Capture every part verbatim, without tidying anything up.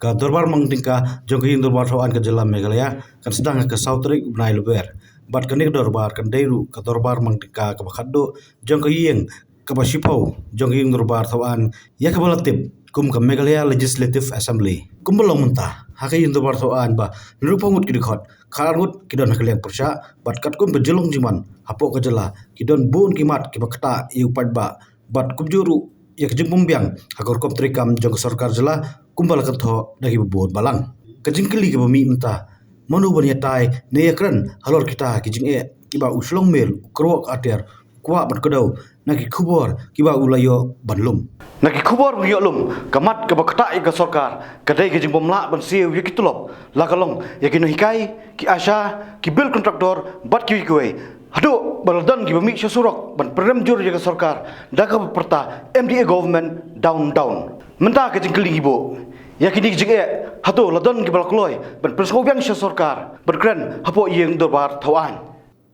Ka dorbar mang tyngka jong ka ïing dorbar thaw aiñ ka jylla Meghalaya kan sdang ha ka saw tarik u bnai Lber. Bad kane ka dorbar kan dei ruh ka dorbar mang tyngka kaba khatduh jong ka ïing kaba shiphew jong ka ïing dorbar thaw aiñ ïa kaba la tip kum ka Meghalaya Legislative Assembly. Kumba long mynta ha ka ïing dorbar thaw aiñ ba hynriewphew ngut ki dkhot, khatar ngut ki don ha ka liang pyrshah bad katkum ka jinglong jingman hapoh ka jylla ki don bun ki mat kiba ktah ïa u paidbah bad kumjuh ruh ïa ka jingbymbiang ha ka rukom treikam jong ka sorkar jylla kumba la kynthoh da kiba bun balang. Ka jingkylli kaba mih mynta, mano ban ïatai ne ïakren halor kita ki jingeh kiba u shlong miel, u kyrwoh ka atiar, u kwah ban kdew na ki khubor kiba u la ïoh ban lum. Na ki khubor ba ngi ïoh lum, ka mat kaba ktah ïa ka sorkar ka dei ka jingbymlah ban siew ïa ki tulop, la ka long ïa ki nonghikai, ki ASHA, ki bill contractor bad kiwei kiwei. Haduh ba la don kiba mih sha surok ban pynrem jur ïa ka sorkar da kaba pyrta M D A government down down. Mynta ka jingkylli ngi buh, ïa kine ki jingeh, hato la don kiba la kloi ban pynsngewbiang sha sorkar ban kren hapoh ïing dorbar thaw aiñ?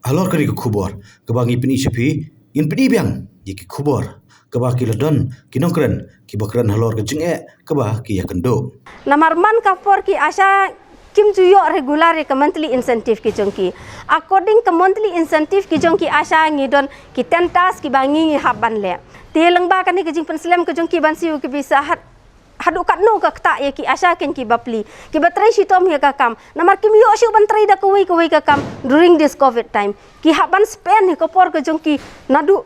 Halor kane ka khubor kaba ngi pyni sha phi, ngin pyni biang ïa ki khubor kaba ki la don ki nongkren kiba kren halor ka jingeh kaba ki ïakynduh. Namar man ka por ki ASHA kim ju ïoh regular ïa ka monthly incentive ki jong ki. According ka monthly incentive ki jong ki ASHA ngi don ki ten task kiba ngi ngi hap ban leh. Te lyngba kane ka jingpynslem ka jong ki ban siew ki pisa, haduh katno ka ktah ïa ki ASHA kein ki bapli kiba trei shitom ïa ka kam. Namar kim ïoh shuh ban trei da kawei kawei ka kam during this covid time. Ki hap ban spend ïa ka por ka jong ki naduh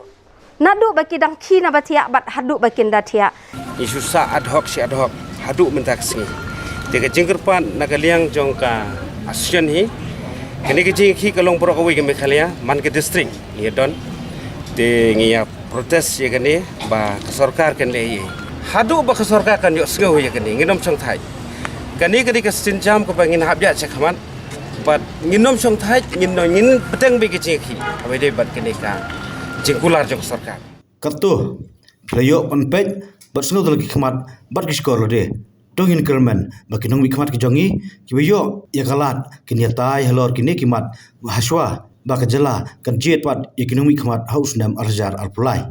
naduh ba ki dang khie na ba thiah bad haduh ba kin da thiah. Ngi shu sah ad hoc shi ad hoc haduh mynta ka sngi. Te ka jingkyrpad na ka liang jong ka association hi, kane ka jingïakhih ka long baroh kawei ka Meghalaya, man ka district ngi don. Te ngi ïa protest ïa kane ba ka sorkar kan leh ei ei. Haduh ba ka sorkar kan ïohsngew ïa kane, ngin ym shongthait. Kane ka dei ka sienjam kaba ngin hap ïa shakhmat. Bad ngin ym shongthait, ngin ym, ngin bteng beit ka jingïakhih haba ïadei bad kane ka jingkular jong ka sorkar. Katto phi la ïoh ban peit bad sngewthuh la ki khmat bad ki shkor lade. To ngin kyrmen ba ki nongmihkhmat ki jong ngi kiba ïoh ïa ka lad kin ïatai halor kine ki mat hashwa ba ka jylla kan jied pat ïa ki nongmihkhmat ha u snem ar hajar arphew lai.